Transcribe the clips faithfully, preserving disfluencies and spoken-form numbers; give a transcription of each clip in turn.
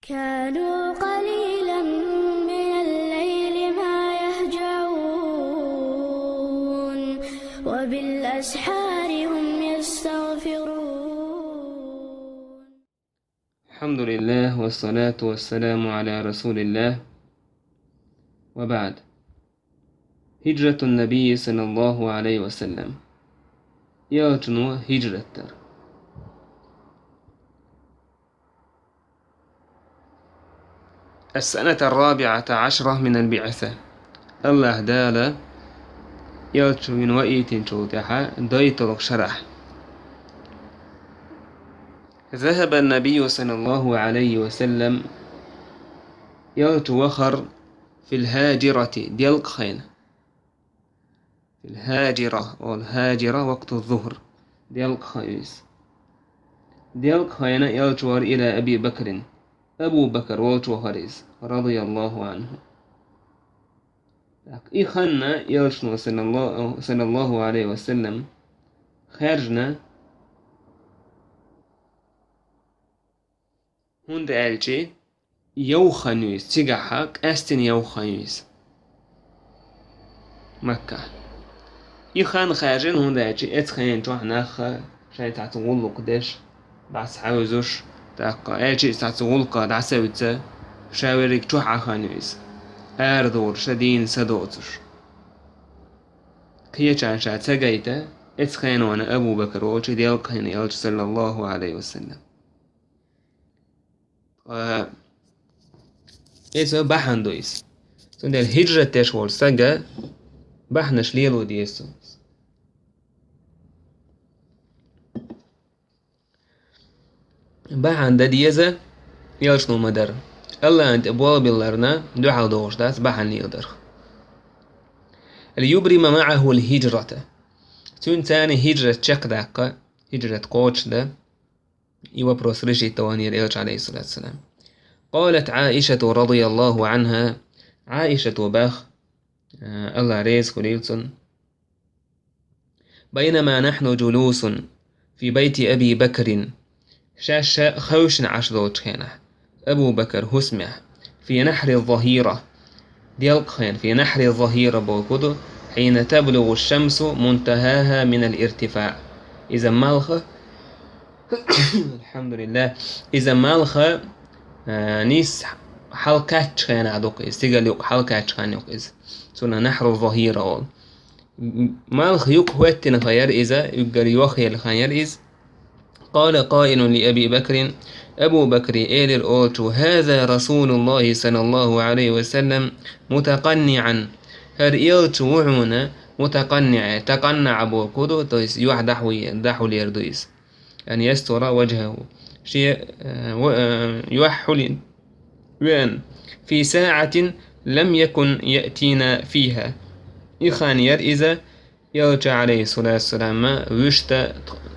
كانوا قليلا من الليل ما يهجعون، وبالأسحار هم يستغفرون. الحمد لله والصلاة والسلام على رسول الله وبعد. هجرة النبي صلى الله عليه وسلم. Элчано хӀижрат дар. السنة الرابعة عشرة من البعثة. АллахӀ Дала Элча вина ваийтинчул тӀаьхьа дойталгӀа шарахь. ذهب النبي صلى الله عليه وسلم. Элча вахар في الهاجرة, делкъа хенахь. في الهاجرة, والهاجرة وقت الظهر. Делкъа хан иза. Делкъа хенахь Элча вахар إلى أبي بكر. Абу Бакр волчу вахар иза, رضي الله عنه. Так, и хан Элчано, саллаллаху, саллаллаху алейхи ва саллям, хаьржина, хӀунда аьлча, йовха хан ю иза, цигахь къаьстина йовха хан ю иза. Макка. И хан хаьржина, хӀунда аьлча, оцу хенан чохь нах шайн цхьацца гӀуллакх деш, дӀасахьевзаш, тӀаккха аьлча а цхьацца гӀуллакхах дӀасевза, ша верриг чохь Ӏа хан ю иза. Арадолуш, ша дийна са доцуш. Кхечарна ша ца гайта, оцу хенахь Абу Бакр волчу делкъа хенахь Элча, саллаллаху алейхи ва саллям. Ткъа иза бахьана ду иза. Цундела хӀижрат деш волчу стага бахьанаш лело деза цунна. Бахьана дан деза, Элчано ма-дарра. АллахӀана тӀе болх билларна дуьхьал догӀуш дац бахьана леладарх. ليبرم معه الهجرة. Цуьнца цхьаьна хӀижрат чекхдаккха, хӀижрат кхочушдан. И вопрос решить дан ваханера Элча, алейхиссалату вассалам. قالت عائشة رضي الله عنها, Ӏаишата боху, АллахӀ реза хуьлийла цунна: بينما نحن جلوس في بيت أبي بكر. Шаьш хевшина Ӏаш долчу хенахь, Абу Бакр хӀусамехь, في نحر الظهيرة, делкъа хенахь, في نحر الظهيرة бохург ду, حين تبلغ الشمس منتهاها من الارتفاع. Иза малх, алхьамдулиллахӀ, иза малх, а, нийсса хьалакхаьччу хенахь ду-кх иза, стигала юкъа хьалакхаьччу хенахь ю-кх иза. Цунах نحر الظهيرة олу. Малх юкъа хӀоьттина хан яра иза, уггар йохъелла хан яра иза. قال قائل لأبي بكر, Абу Бакре элира олучу: هذا رسول الله صلى الله عليه وسلم متقنعا. ХӀара Элча ву хьуна متقنع, такъаннаӀ бохург ду, то есть юьхь дӀахьу-, дӀахьулъер ду иза. أن يستر وجهه. Шен, э, ва-, э, юьхь хьулъян веана. في ساعة لم يكن يأتينا فيها. И хан яра иза, Элча, алейхиссалату вассалам, вуьшта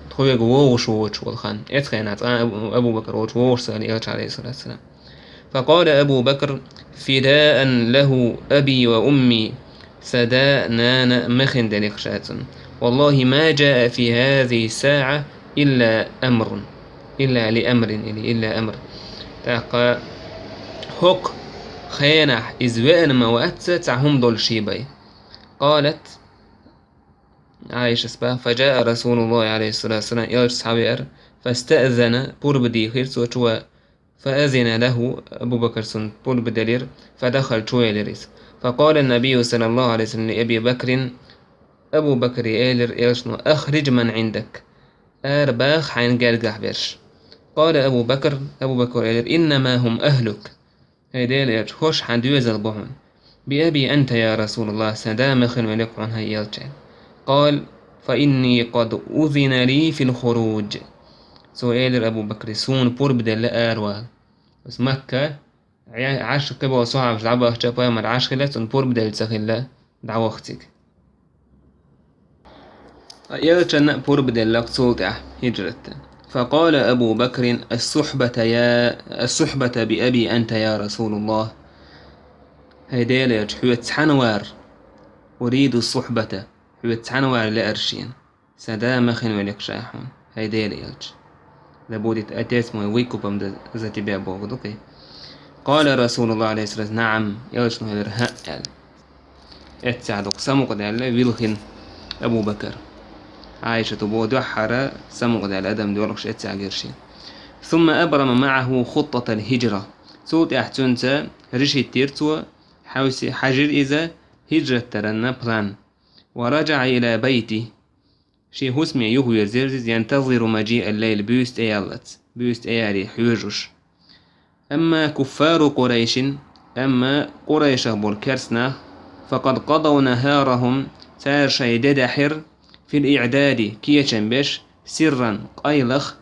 тхоьга вогӀуш воцуш волу хан. Оцу хенахь цкъа Абу, Абу Бакр волчу вогӀуш ца хилла Элча, алейхиссалату вассалам. فقال أبو بكر: فداء له أبي وأمي. Сан да, нана, махана делира ша цунна. والله ما جاء في هذه الساعة إلا أمر. إلا لأمر, или إلا أمر. ТӀаккха хӀокху хенахь иза веана ма вац цхьа хӀума долуш бен. قالت, Ӏайшас боху: فجاء رسول الله عليه الصلاة والسلام, Элча схьавеара, فاستأذن, пурба дийхира цо чу ван, فأذن له, Абу Бакр цунна пурба делира, فدخل, чу велира иза. فقال النبي صلى الله عليه وسلم لأبي بكر, Абу Бакре элира Элчано: أخرج من عندك. Ара баха хьайна гергахь берш. قال أبو بكر, Абу Бакра элира: إنما هم أهلك. ХӀай Делан Элча, хӀорш хьан доьзал бу хьуна. بأبي أنت يا رسول الله, сан да махана велира хьуна, хӀай Элча. قال: فإني قد أذن لي في الخروج. Цо элира Абу Бакре: суна пурба делла аравала. Аса Макка, Ӏе-, Ӏаш кхиболу сахьабаш дӀабахча, пайхамар Ӏаш хилла, цунна пурба делла ца хилла, дӀаваха цига. Элчанна а пурба делла-кх цул тӀаьхьа хӀижрат. فقال أبو بكر: الصحبة يا، الصحبة بأبي أنت يا رسول الله. ХӀай Делан Элча, хьоьца цхьаьна вар, أريد الصحبة, хьоьца цхьаьна вар лаьара шена. Сан да махана велира ша хьуна, хӀай Делан Элча. Да будет отец мой выкупом да-, за тебя бохург ду-кх и. قال رسول الله عليه الصلاة والسلام: نعم, элчано элира: хӀаъ, аьлла. Эццахь дукха самукъадаьлла вилхина Абу Бакр. Ӏайшата боху дуьххьара самукъадаьлла адам доьлхуш эццахь гира шена. ثم أبرم معه خطة الهجرة. Цул тӀаьхьа цуьнца решить дира цо, хьовсийра, хьажийра иза хӀижрат даран план. ورجع إلى بيته. Шен хӀусаме юхавирзира иза, ينتظر مجيء الليل, буьйса тӀеяллалц, буьйса тӀеяре хьоьжуш. أما كفار قريش, амма Къурайшах болу керста нах, فقد قضوا نهارهم, цара шайн де даьхьира, في الإعداد, кечам беш, سرا, къайлаха,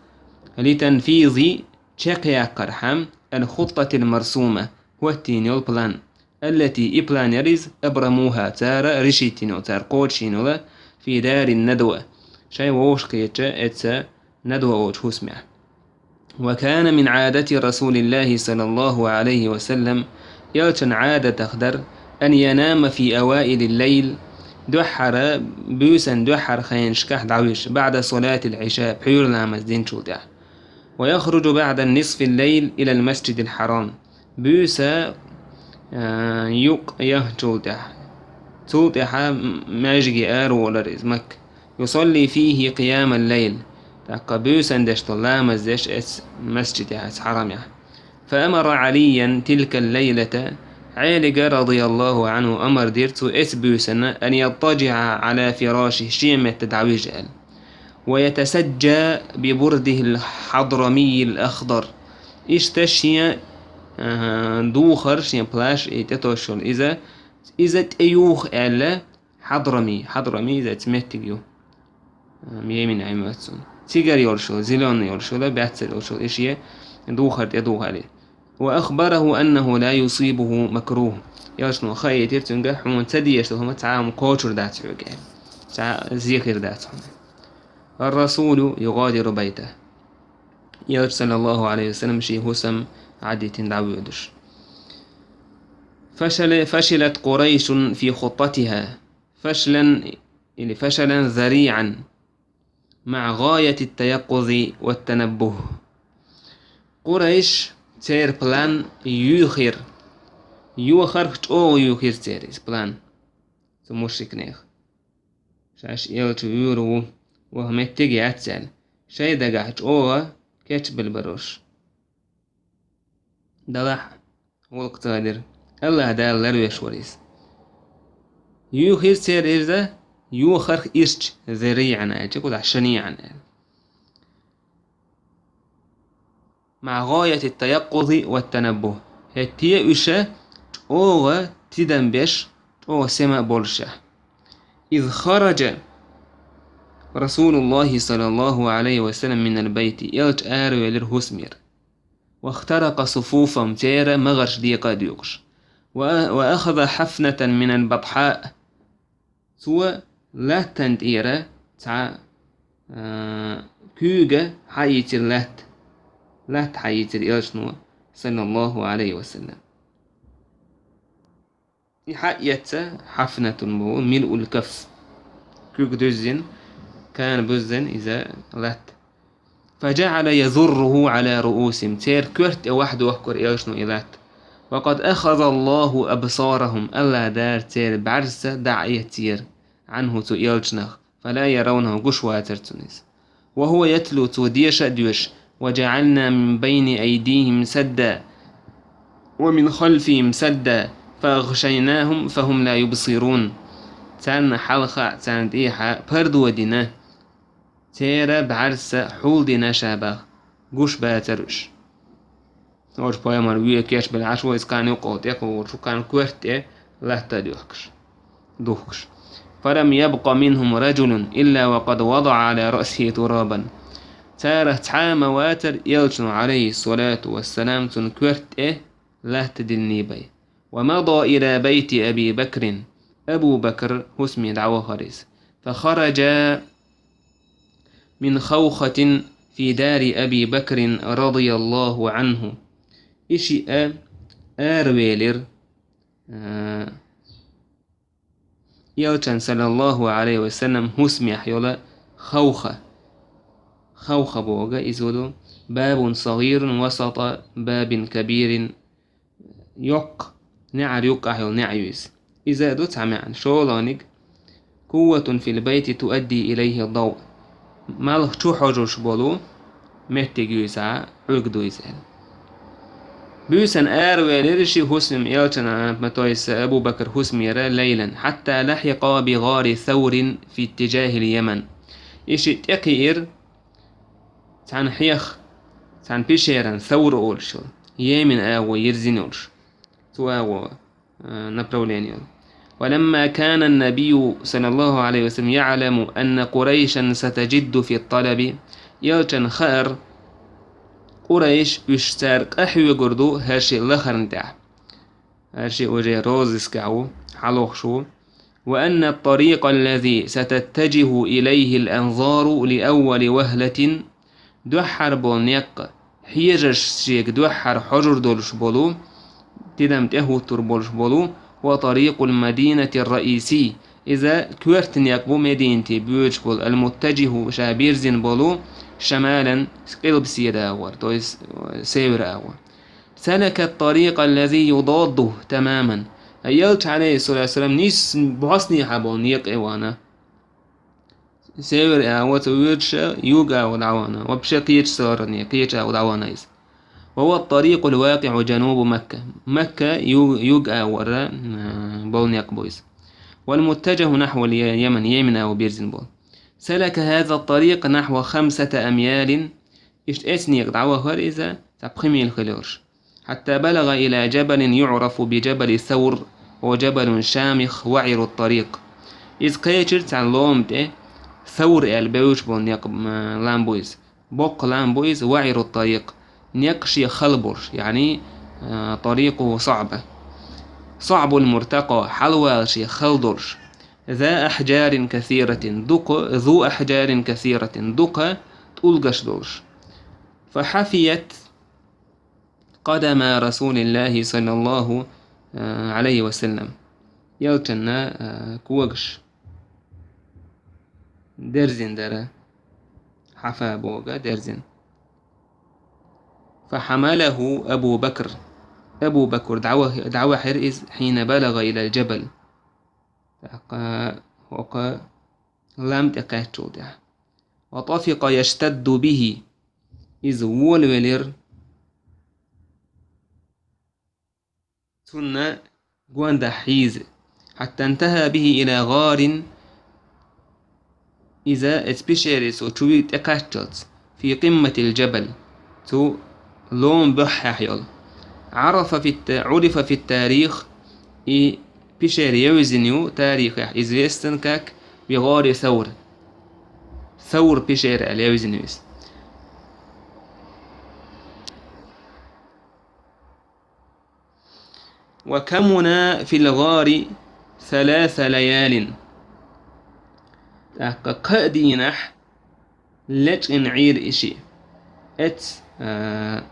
لتنفيذ, чекхъяккхархьама, الخطة المرسومة, хӀоттийна йолу план, التي, и план яра иза, أبرموها, цара решить йина йолу, цара кхочушйина йолу, في دار الندوة, шайн вовшахкхетча эцца Надва олучу хӀусамехь. وكان من عادة رسول الله صلى الله عليه وسلم, элчан Ӏадатах дара, أن ينام في أوائل الليل, дуьххьара, буьйсан дуьххьара хенашкахь дӀавижа, بعد صلاة العشاء, пхьуьйра ламаз динчул тӀаьхьа. ويخرج بعد نصف الليل إلى المسجد الحرام. Буьйса, а, юкъ яхначул тӀаьхьа. Цул тӀаьхьа маьждиге араволура иза Макка. يصلي فيه قيام الليل. ТӀаккха буьйсан деш долу ламаз деш эцу масжидехь, эцу хьарамехь. فأمر عليا تلك الليلة, Ӏелига, رضي الله عنه, амар дира цо эцу буьйсанна, أن يضطجع على فراشه, шен метта дӀавижа аьлла. ويتسجى ببرده الحضرمي الأخضر. Иштта шен, а, духар, шен плащ, и тӀетосуш йолу иза, иза тӀеюха аьлла, Хьадрами, Хьадрами иза цхьа меттиг ю. Ам, Йемен Ӏемоьтту цунна. Цигара йолуш йолу, зелёный йолуш йолу, баьццара йолуш йолу, и шен духар тӀедуха аьлла. وأخبره أنه لا يصيبه مكروه. Элчано хаийтира цуьнга, хьуна ца дезаш долу хӀума цхьа а хӀума кхочур дац хьоьга аьлла. Цхьа а зе хир дац хьуна. والرسول يغادر بيته. Элча, саллаллаху Ӏалайхи ва саллам, шен хӀусам Ӏадитина дӀавоьдуш. فشل-، فشلت قريش في خطتها فشلا، или فشلا ذريعا، مع غاية التيقظ والتنبه. Къурайш церан план юьйхира. Йохарх чӀогӀа юьйхира церан иза план. Цу мушрикнех. Шаьш элча вуьйр ву, ваха меттиг яц аьлла, шайн дагахь чӀогӀа кечбелла барош. Далахь гӀуллакх ца дира. АллахӀ Дала ларвеш вара иза. Юьйхира церан иза, йохарх ирча, ذريعا аьлча, кхузахь شنيعا аьлла. مع غاية التيقظ والتنبه. ХӀетте уьш чӀогӀа тидам беш, чӀогӀа сема а болуш. إذ خرج رسول الله صلى الله عليه وسلم من البيت. Элча аравелира хӀусамера. واخترق صفوفهم. Церан магӀарш декъа а доькъуш. و-، وأخذ حفنة من البطحاء. Цо лаьттан тӀера цхьа, а, куьйга хьаийцира лаьтта. Лаьтта хьаийцира элчано, саллаллаху Ӏалайхи ва саллам. И хьаэцна, حفنة боху, ملء الكف. Куьг дуьззина, кана буьззина иза лаьтта. فجعل يذره على رؤوسهم. Церан коьрта тӀе ваьхьа дохкура элчано и лаьтта. وقد أخذ الله أبصارهم. АллахӀ Дала церан бӀаьрса дӀа а эцнера عنه, цу элчанах. فلا يرونه, гуш вацара цунна иза. وهو يتلو, цо деша а доьшуш: وجعلنا من بين أيديهم سدا ومن خلفهم سدا فأغشيناهم فهم لا يبصرون. Царна хьалха а, царна тӀехьа а пардо дина. Церан бӀаьрса хьулдина ша боху, гуш бацара уьш. Оцу пайхамар вен кечбелла Ӏаш ву, иза кхана юккъехула тӀекхуьуш ву, кхана коьрта тӀе лаьтта а духкуш, духкуш. فلم يبق منهم رجل إلا وقد وضع على رأسه ترابا. Царах цхьа а ма вацара элчано, Ӏалайхи ссалату вассалам, цунна коьрта тӀе лаьтта диллина бен. ومضى إلى بيت أبي بكر. Абу Бакр хӀусаме дӀавахара иза. فخرج من خوخة في دار أبي بكر رضي الله عنه. И шиъ аравелира, а, элчан, саллаллаху Ӏалайхи ва саллам, хӀусамехь йолу Хавха. Хавха боху иза ву ду: باب صغير وسط باب كبير. йоккха, неӀар юккъехь йолу неӀ ю иза. Иза а ду цхьа маьӀна. ШолгӀаниг: قوة في البيت تؤدي إليه الضوء. Малх чу хьожуш болу меттиг ю иза, Ӏуьрг ду иза аьлла. Буьйсанна аравелира ши хӀусам элчанан, то есть Абу Бакр хӀусамера, ليلا حتى لحقا بغار ثور في اتجاه اليمن. И шиъ тӀекхиира цхьана хьех, цхьана пещеран, Савр олуш йолу, Йемен агӀо йирзина йолуш. Цу агӀо, э, направление. ولما كان النبي صلى الله عليه وسلم يعلم أن قريشا ستجد في الطلب, элчанна хаьара, Къурайш уьш цара къахьоьгур ду хӀара шиъ лахарна тӀехь. ХӀара шиъ уже розыскехь ву, хьалохуш ву. وأن الطريق الذي ستتجه إليه الأنظار لأول وهلة, дуьххьара болу некъ, хьежарш шега дуьххьара хьожур долуш болу, тидам тӀехӀуттур болуш болу, هو طريق المدينة الرئيسي, иза коьрта некъ бу Мединате боьдуш болу, المتجه, ша бирзина болу, شمالا, къилбаседа агӀор, то есть, э, север агӀор. سلك الطريق الذي يضاده تماما. Элча, عليه الصلاة والسلام, нийсса бӀостанехьа болу некъе вахана. Север агӀо ца воьдуш, юг агӀо дӀавахана. Вообще кхечу стороне, кхечу агӀо дӀавахана иза. وهو الطريق الواقع جنوب مكة. Макка ю-, юг агӀора, м, болу некъ бу иза. والمتجه نحو اليمن, Йемен агӀо бирзина болу. سلك هذا الطريق نحو خمسة أميال. Иштта эцнега дӀавахара иза, цхьа пхи миль хилла йолуш. حتى بلغ إلى جبل يعرف بجبل ثور، وهو جبل شامخ وعر الطريق. Иза кхечира цхьана лома тӀе, Савр аьлла бевзаш болу некъ, м, лам бу иза. Боккха лам бу иза, وعر الطريق. Некъ шен хала болуш, يعني, а, طريقه صعبة. صعب المرتقى, хьалавала шен хала долуш. ذا أحجار كثيرة, дукха, ذو أحجار كثيرة, дукха тӀулгаш долуш. فحفيت قدما رسول الله صلى الله عليه وسلم. Элчанна, а, когаш дерзина дара. Хьафа боху дерзина. فحمله أبو بكر. Абу Бакр дӀава-, дӀавахьира иза, حين بلغ إلى الجبل. ТӀаккха хӀокху лам тӀе кхаьччул тӀаьхьа. وطفق يشتد به. Иза волавелира цунна гондахь хьийза. حتى انتهى به إلى غار. Иза эцу пещере цо чу вига тӀекхаччалц, في قمة الجبل, цу лома буьххьехь йолу. عرف في الت-, عرف في التاريخ, и пещера евзина ю тарихехь известна как بغار ثور. Савр пещера аьлла евзина ю иза. وكمن في الغار ثلاث ليال. ТӀаккха кхаа дийнахь лечкъина Ӏийра и шиъ. Эц, а,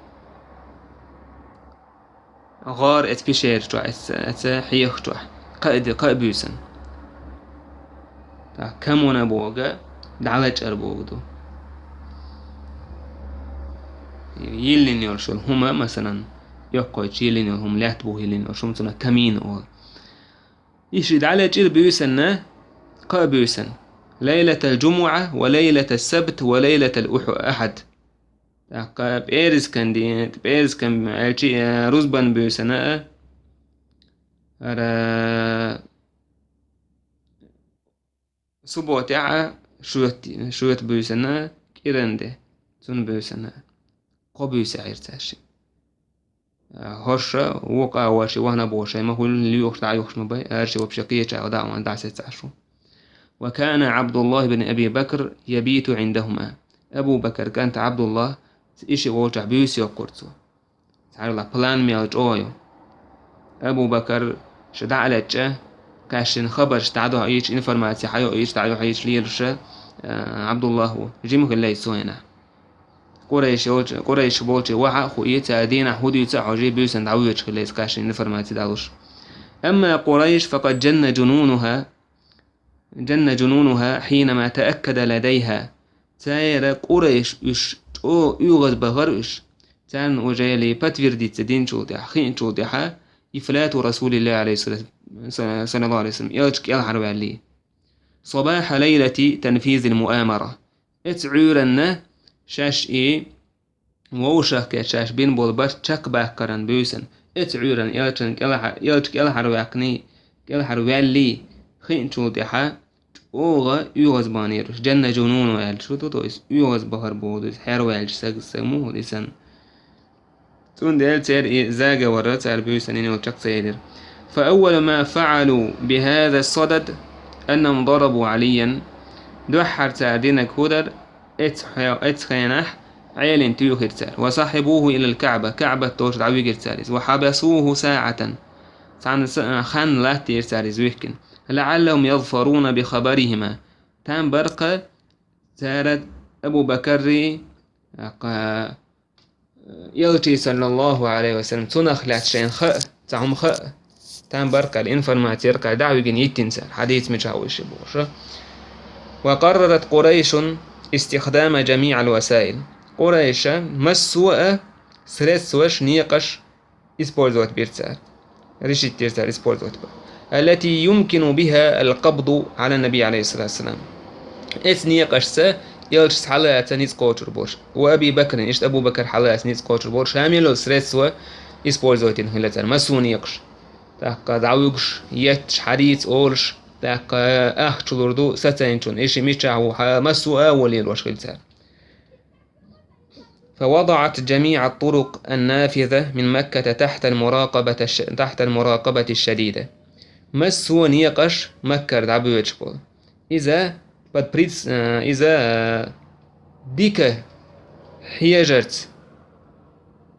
гӀар эца пещера чохь, эца, эца хьеха чохь. Кхаа ди-, кхаа буьйсанна. ТӀаккха камуна боху, дӀалечкъар боху ду. Йиллина йолуш йолу хӀума, масалан, йоккхойчу йиллина йолу хӀума, лаьтта бухахь йиллина йолуш хӀума, цунах камин олу. И шиъ дӀалечкъира буьйсанна, кхаа буьйсанна. ليلة الجمعة وليلة السبت وليلة الأح-، أحد. ТӀаккха пӀераскан дийнахь, пӀераскан аьлчи, э, рузбан буьйсанна а, хӀара субботехь а, шоьт-, шоьтан буьйсанна а, кӀиран де, цунна буьйсанна а. Кхо буьйса Ӏийра цаьршиъ. ХӀорш вукху агӀор шиъ вахана боху шайн ма хуьлу, лоьхуш дӀа а юхуш ма бай, ара шиъ вообще кхечу агӀор дӀа а вахана дӀасецна Ӏаш ву. وكان عبد الله بن أبي بكر يبيت عندهما. Абу Бакар кӀант Абдуллах и шиъ волчохь буьйса йоккхура цо. Цхьаьрла план мел чӀогӀа ю. Абу Бакар ша дӀа а лечкъа, кхаьшшина хабарш дӀадохьийча, информаци хьайоуьйтуш, дӀайохьийча лелаш, а, Абдуллах ву. Жима хилла иза цу хенахь. Къурайш йолчу, Къурайш болчу вахьа а хуий, цара дийнахь хӀун дуьйцу а хьожий, буьйсанна дӀавоьдуш хилла иза кхаьшшина информаци далуш. أما قريش فقد جن جنونها، جن جنونها حينما تأكد لديها. Церан Къурайш уьш чӀогӀа оьгӀаз бахара уьш. Царна уже подтвердиться динчул тӀаьхьа, хиъначул тӀаьхьа, إفلات رسول الله عليه الصلاة، صلى الله عليه وسلم, элча кӀелхьарваьллий. صباح ليلة تنفيذ المؤامرة. Эцу Ӏуьйранна шаьш и вовшахкхетта шаьш бина болу барт чекхбаккхаран буьйсанна, эцу Ӏуьйранна элчан кӀелхьа-, элча кӀелхьарваьккхиний, кӀелхьарваьллий хиъначул тӀаьхьа чӀогӀа оьгӀазбаханера уьш. جن جنونه аьлла шу ду, то есть оьгӀазбахар боху иза, хьерваьлча сага, сага муха ду и санна. Цундела церан и заговор цара буьйсанна йина йолу чекх ца елира. فأول ما فعلوا بهذا الصدد أنهم ضربوا عليا. Дуьххьара цара динарг хӀун дара, эцу хье-, эцу хенахь Ӏелина туьйхира цара. وسحبوه إلى الكعبة, КаӀбат долчу дӀавигира цара иза. وحبسوه ساعة. Цхьана са-, хан латтийра цара иза вихкина. لعلهم يظفرون بخبرهما. Там бара-кх цара Абу Бакаррий, тӀаккха элчий, саллаллаху Ӏалайхи ва саллам, цунах лаьцна шайна хаа, цхьа хӀума хаа, там бара-кх аьлла, информаци яра-кх аьлла, дӀа а вигина йиттина цара, хьадийца мичахь ву и ши бохуш. وقررت قريش استخدام جميع الوسائل. Къурайша массо а средстваш, некъаш использовать бира цара. Решить дира цара использовать бан. التي يمكن بها القبض على النبي عليه الصلاة والسلام. Эцу некъашца элча схьалаца ницкъ кхочур болуш. وأبي بكر, иштта Абу Бакар схьалаца ницкъ кхочур болуш. Ша мел йолу средство использовать йина хилла цара. Массо а некъаш. ТӀаккха дӀавуьгуш, етташ, хьадийца олуш, тӀаккха ахча лур ду сацийначунна. И ши мичахь ву, хьа-, массо а вон лелош хилла цара. فوضعت جميع الطرق النافذة من مكة تحت المراقبة الش-، تحت المراقبة الشديدة. Массо а некъаш Маккара дӀабоьдуш болу. Иза под приц-, э, иза, э, дика хьежарца,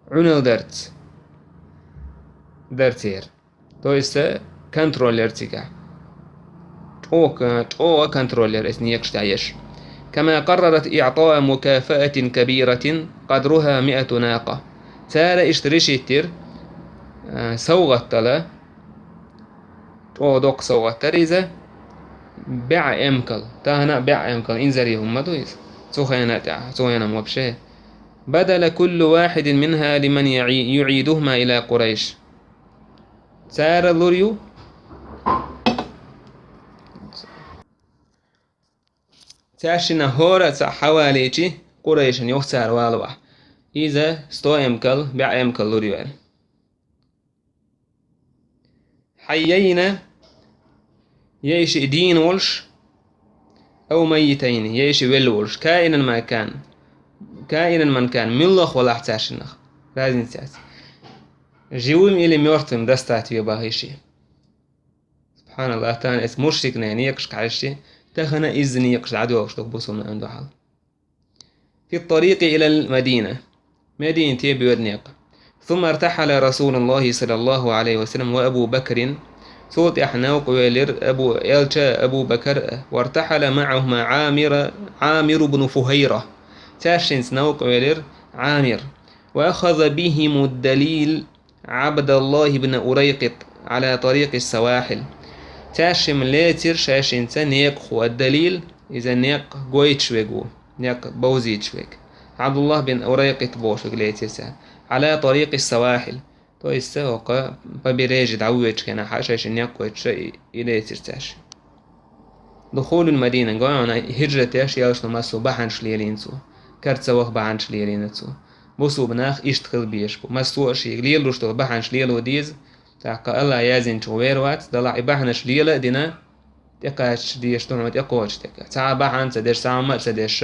Ӏуналдарца дара церан. То есть, э, контроль яра цигахь. ЧӀогӀа, чӀогӀа контроль яра эцу некъаш тӀехь еш. كما قررت إعطاء مكافأة كبيرة قدرها مئة ناقة. Цара иштта решить дира, э, совгӀат дала, чӀогӀа доккха совгӀат дара иза, бӀе эмкал, тахана а бӀе эмкал, инзаре хӀума ма ду иза. Цу хенахь тӀехь, цу хенахь вообще. بدل كل واحد منها لمن يعي-، يعيدهما إلى قريش. Цара лур ю. Цаьршинна хӀора а цхьаъ хьавалийчи, Къурайшан юха цара валавахь. Иза сто эмкал, бӀе эмкал лур ю аьлла. حيين, я и шиъ дийна волуш, أو ميتين, я и шиъ велла волуш, كائنا ما كان. كائنا من كان, муьлхха валахь цаьршиннах. Разница яц. Живым или мёртвым достать ве бахийши. СубхьаналлахӀ, тахана эцу мушрикнийн некъашка хьаьжчи, тахана изза некъаш дӀадоьлхуш ду бусулбанийн дуьхьал. في الطريق إلى المدينة, Мединате боьду некъ. ثم ارتحل رسول الله صلى الله عليه وسلم وأبو بكر. Цул тӀаьхьа новкъа велира Абу, элча а, Абу Бакар а. وارتحل معهما عامر، عامر بن فهيرة. Цаьршинца новкъа велира Ӏамир. وأخذ بهم الدليل عبد الله بن أريقط على طريق السواحل. Цаьршимма лецира шаьршинца некъахо, ад-Далил, иза некъ гойтуш верг ву, некъ бовзийтуш верг. Ӏабдуллах бин Урайкъит бохуш верг лецира цара. على طريق السواحل. То есть, хӀокху побережье дӀавоьдучу хенахь, шаьршинна некъ гойтуш и, и лецира цаьршимма. دخول المدينة, гой хьуна, хӀижрат еш элчано массо а бахьанаш лелийна цо. Кара ца ваха бахьанаш лелийна цо. Бусулба нах иштта хила безаш бу. Массо а шега лелош долу бахьанаш лело деза. ТӀаккха АллахӀа яздинчух вер вац, делахь и бахьанаш лела а дина, тӀекхаччалц дезаш ду хьуна тӀекхочуш дерг. Цхьа а бахьана ца деш, цхьа хӀума а ца деш,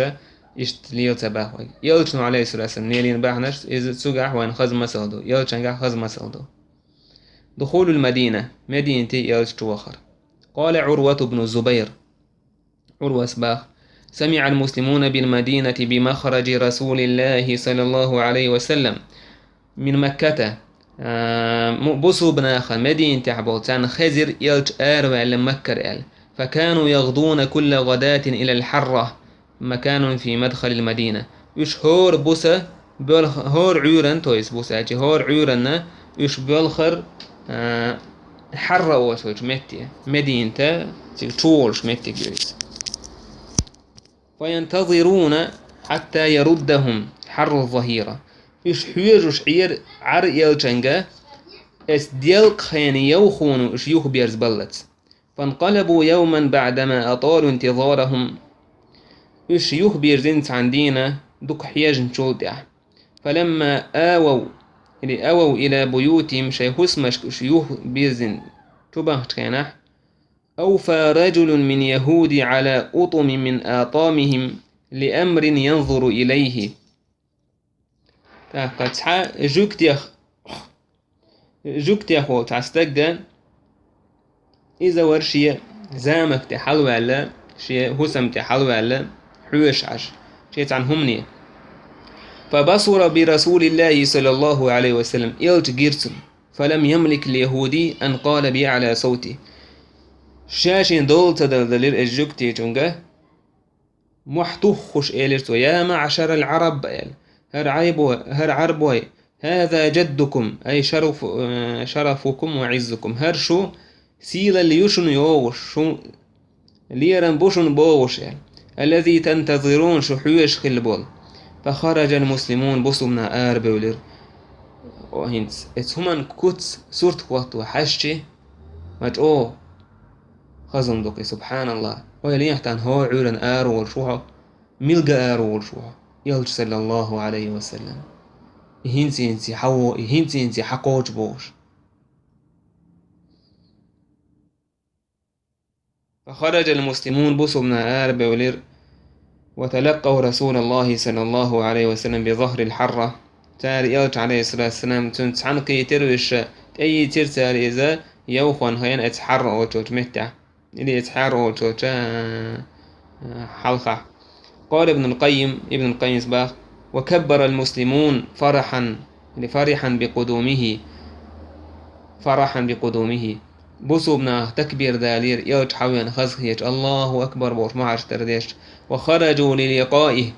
иштта лела ца бахьа вай. Элчано, Ӏалайхиссалату вассалам, лелийна бахьанаш, иза цигахь вайна хаза масал ду, элчангахь хаза масал ду. دخول المدينة, Мединате элча чу вахар. قال عروة بن الزبير. Ӏурвас баха: سمع المسلمون بالمدينة بمخرج رسول الله صلى الله عليه وسلم من مكة. А, му-, бусулба наха Мединатехь болу, царна хезира элча араваьлла Маккара аьлла. فكانوا يغدون كل غداة إلى الحرة، مكان في مدخل المدينة. Уьш хӀора буса боьлх-, хӀора Ӏуьйранна, то есть буса аьлча, хӀора Ӏуьйранна уьш боьлхура, а, Хьарра олучу метте, Медината цига чу волуш меттиг ю иза. فينتظرون حتى يردهم حر الظهيرة. Уьш хьоьжуш Ӏера Ӏар элчанга, Эс делкъа хенан йовхо уж юхаберзабеллалц. فانقلبوا يوما بعدما أطالوا انتظارهم. Уж юхабирзина цхьан дийнахьа дукха хьежначул тӀехьагӀа. فلما آووا، или أووا إلى بيوتهم, шоай хӀусамашка уж юхабирзина чубахача хенахь, أوفى رجل من اليهود على أطم من أطامهم لأمر ينظر إليه. ТӀаккха цхьа жугтех, жугтех волча цхьа стага, иза вара шен замага тӀа хьалваьнна, шен хӀусама тӀа хьалваьнна, хьоьжуш Ӏаш, шен цхьан хӀумане. فبصر برسول الله صلى الله عليه وسلم, элча гира цунна. فلم يملك اليهودي أن قال بأعلى صوته. Ша шен дола ца дала далира из жугтечунга, мохь туххуш элира цо: «يا معشر العرب», аьлла. «ХӀара Ӏайбо-, хӀара Ӏарбой, هذا جدكم، أي شرف-, э, شرفكم وعزكم. ХӀара шун сийлалла ю шуна йогӀуш, шун лерам бу шуна богӀуш», аьлла. «الذي تنتظرون», шу хьоьжуш хилла болу. فخرج المسلمون, бусулба нах арабевлира. О, хӀинца, эцу хӀуманна куц сурт хӀотто хьаьжча, ма чӀогӀа хазна ду-кх и, субхьаналлахӀ. Ойла е, хӀинца хӀара Ӏуьйранна ара волуш ву хьо, милга ара волуш ву хьо, элча, саллаллахӀу Ӏалайхи ва саллам. И хӀинца-хӀинца хьан во, и хӀинца-хӀинца хьан кхочу бохуш. فخرج المسلمون, бусулба нах арабевлира, وتلقوا رسول الله صلى الله عليه وسلم بظهر الحرة. Цара элча, Ӏалайхиссалату вассалам, цуьнца цхьаьна кхийтира уьш, тӀеийцира цара иза йовхонна хенахь оцу Хьарра олучу меттехь, или оцу Хьарра олучу, а, хьалхахь. قال ابن القيم, Ибн Къаййима боху: وكبر المسلمون فرحا، или فرحا بقدومه، فرحا بقدومه. Бусулба наха такбир далийра, элча хьавеана хазахеташ, Аллаху акбар бохуш, мухьарш тардеш. وخرجوا للقائه,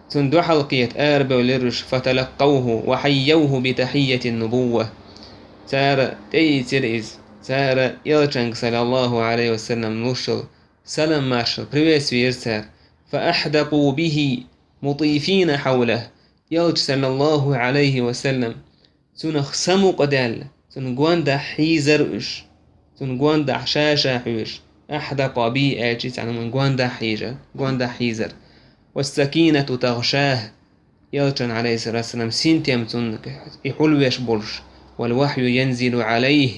цунна дуьхьал кхета арабевлира уьш, فتلقوه وحيوه بتحية النبوة. Цара тӀеийцира иза, цара элчанга, саллаллаху Ӏалайхи ва саллам, луш йолу салам-маршалла, приветствие йира цара. فأحدقوا به مطيفين حوله. Элча, саллаллаху Ӏалайхи ва саллам, цунах самукъадаьлла, цунна гондахь хьийзара уьш, цунна гондахь ша-ша хьоьжуш. أحدق به аьлча, царна гондахь хьийзара, гондахь хьийзара. والسكينة تغشاه, элчан, Ӏалайхиссалату вассалам, синтем цунна и хьулвеш болуш. والوحي ينزل عليه,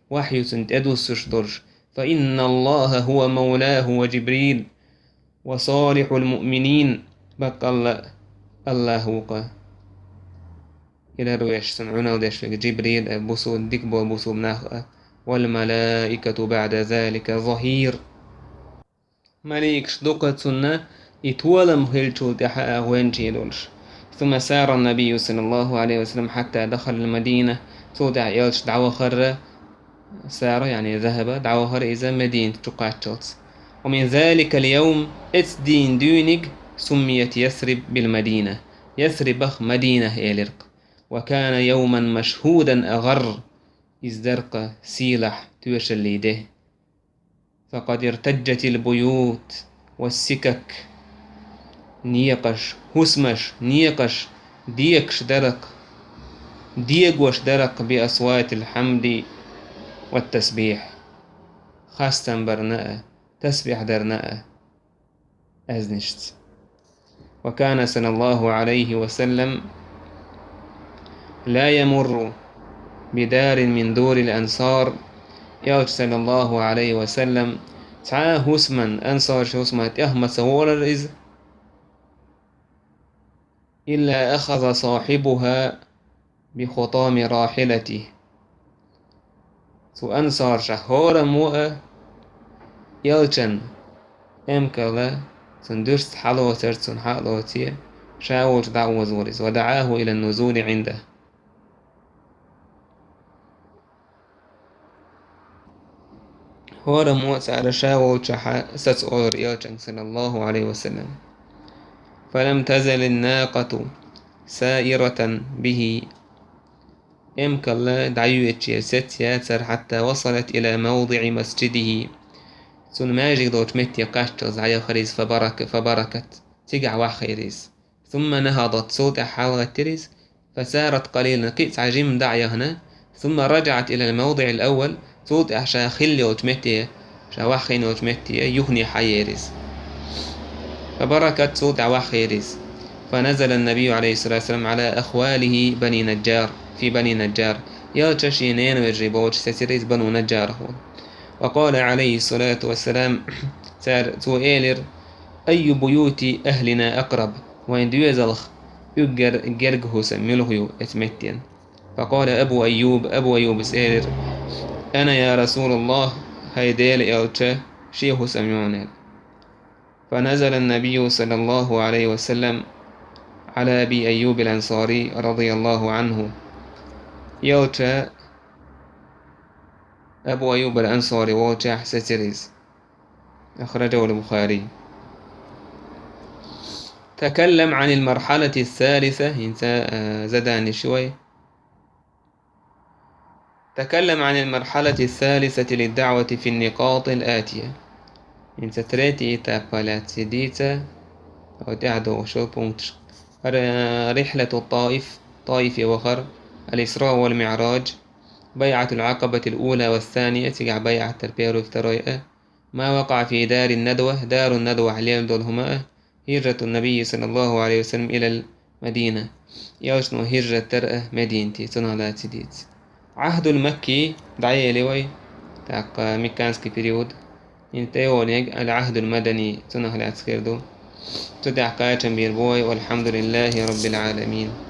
вахью цунна тӀедуссуш долуш. فإن الله هو مولاه وجبريل وصالح المؤمنين, баккъалла Аллах ву-кх и ларвеш, цунна Ӏуналла деш верг Джибрил а, бусул-, дика болу бусулба нах а, والملائكة بعد ذلك ظهير. Маликаш ду-кх цунна и толам хиллачул тӀаьхьа а гӀоьнчий долуш. ثم سار النبي صلى الله عليه وسلم حتى دخل المدينة. Цул тӀаьхьа элча дӀавахара, сара, яъни захаба, дӀавахара иза Мадинат чу кхаччалц. ومن ذلك اليوم, оцу дийнан дуьйна, سميت يثرب بالمدينة. Ясрибах Мадина элира-кх. وكان يوما مشهودا أغر. Иза дара-кх сийлахь, тоьшаллин де. فقد ارتجت البيوت والسكك. Некъаш, хӀусамаш, некъаш дегаш дара-кх, дегош дара-кх بأصوات الحمد والتسبيح. Хастам барна а, тасбихь дарна а аьзнашца. وكان صلى الله عليه وسلم لا يمر بدار من دور الأنصار. Элча, саллаллаху Ӏалайхи ва саллам, цхьа а хӀусаман, ансарийн хӀусаман тӀех ма ца волара иза. إلا أخذ صاحبها بخطام راحلته. Цу ансаршах хӀораммо а элчан эмкала, цуьнан дуьрста хьалоцар, цунна хьа а лоций, ша волчу дӀа а озавора иза. ودعاه إلى النزول عنده. ХӀораммо а цара ша волчохь саца олура элчанга, саллаллаху Ӏалайхи ва саллам. فلم تزل الناقة سائرة به. Эмкала дӀайоьдучуьра саца яцара, حتى وصلت إلى موضع مسجده. Цуьнан маьждиг долчу метте кхаччалц дӀаяхара иза, فبرك-, فبركت. Цигахь ваххийра иза. ثم نهضت, цул тӀаьхьа хьалагӀаттира иза, فسارت قليلا, кхин а цхьа жимма дӀа а яхана, ثم رجعت إلى الموضع الأول, цул тӀехьа ша хилла йолчу метте, ша ваххийна йолчу метте юхане хьаера иза. فبركت, цул тӀехьа ваххийра иза. فنزل النبي عليه الصلاة والسلام على أخواله بني نجار, في بني نجار. Элча шен ненавежарий болчу сецира иза Бану Наджарах волу. وقال عليه الصلاة والسلام, цара, цо элира: أي بيوت أهلنا أقرب؟ Вайн доьзалх уггар герга хӀусам муьлха ю оцу меттана? فقال أبو أيوب, Абу Айюбас элира: أنا يا رسول الله, хӀай Делан элча, шен хӀусам ю хьуна. فنزل النبي صلى الله عليه وسلم على أبي أيوب الأنصاري رضي الله عنه. Элча Абу Айюб ал-Ансари волчохь сецира иза. أخرجه البخاري. تكلم عن المرحلة الثالثة, хӀинца, а, задание ю вай. تكلم عن المرحلة الثالثة للدعوة في النقاط الآتية. ХӀинца третий этапах лаьцна дийца, хӀокху тӀаьхьа догӀучу пункташка. Р-, رحلة الطائف, Таифе вахар, الإسراء والمعراج, بيعة العقبة الأولى والثانية, цигахь байӀат дара первый, второй а, ما وقع في دار الندوة, Дарун-Надвахь лелла долу хӀума а, هجرة النبي صلى الله عليه وسلم إلى المدينة, элчано хӀижрат дар а Мединате, цунах лаьцна дийца. عهد المكي дӀаели вай, тӀаккха мекканский период, хӀинца тӀейогӀуниг العهد المدني, цунах лаьцна хир ду. Цу тӀехь кхачам бийр бу вай, والحمد لله رب العالمين.